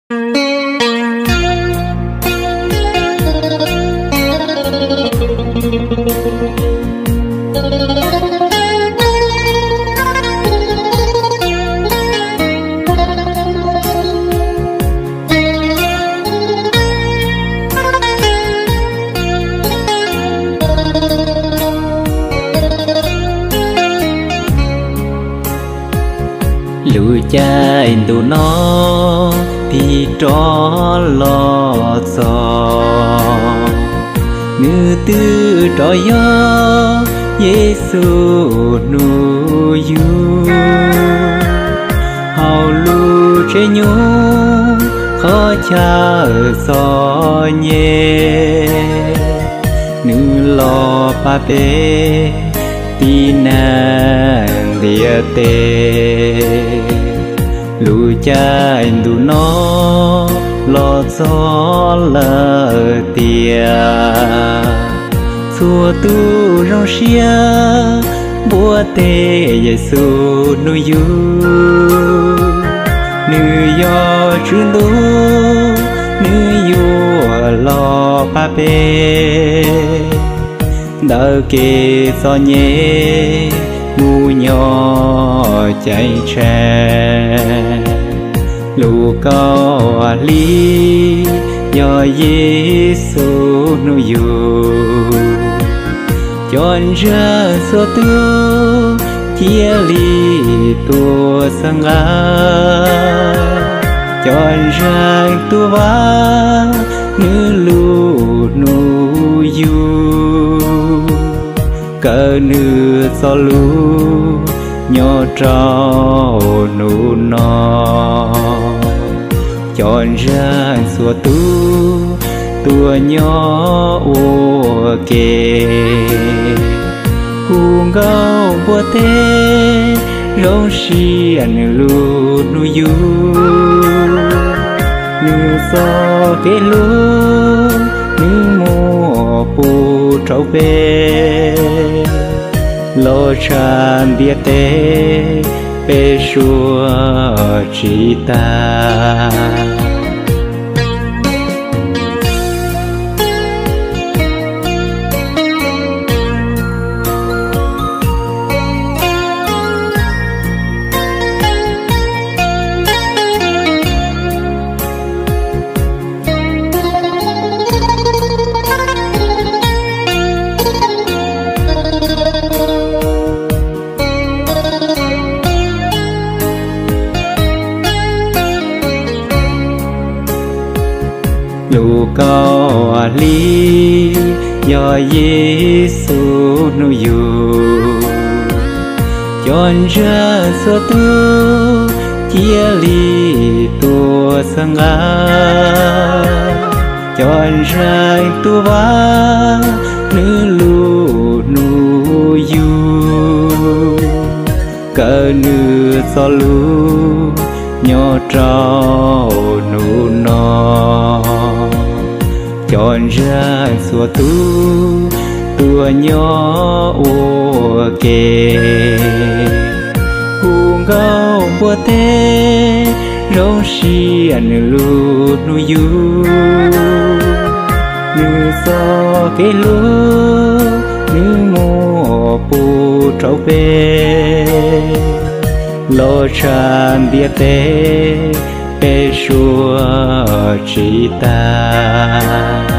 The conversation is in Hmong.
Lub caij ntuj no tig rov los txog, nws twb rov yog Yexus hnub yug. Hauv lub tsev nyuj qhov chaw txom nyem, nws los pab peb tib neeg ntiaj teb. Lub caij ntuj no los txog lawm tiag, txhua tus zoo siab npuaj teb Yexus hnub yug. Nws yog Tswv Ntuj, nws yuav los pab peb ntawm kev txom nyem mus nyob ceeb tsheej. Lub kauj hli yog Yexus hnub yug. Cov ntseeg txhua tus cia li tuaj txhawb nqa, cov ntseeg tuaj vam nws lub hnub yug, kawm nws txoj lus nyob rau hnub no. Cov ntseeg txhua tus tuaj nyob ua ke, hu nkauj npuaj teb zoo siab nws lub hnub yug. Nws txoj kev hlub nws muab pub rau peb, los tshaj ntiaj teb peb suav tsis tag. Lub kauj hli yog Yexus hnub yug. Cov ntseeg txhua tus cia li tuaj txhawb nqa, cov ntseeg tuaj vam nws lub hnub yug, kawm nws txoj lus nyob rau hnub no. Cov ntseeg txhua tus tuaj nyob ua ke, hu nkauj npuaj teb zoo siab nws lub hnub yug. Nws txoj kev hlub nws muab pub rau peb, los tshaj ntiaj teb peb suav tsis tag.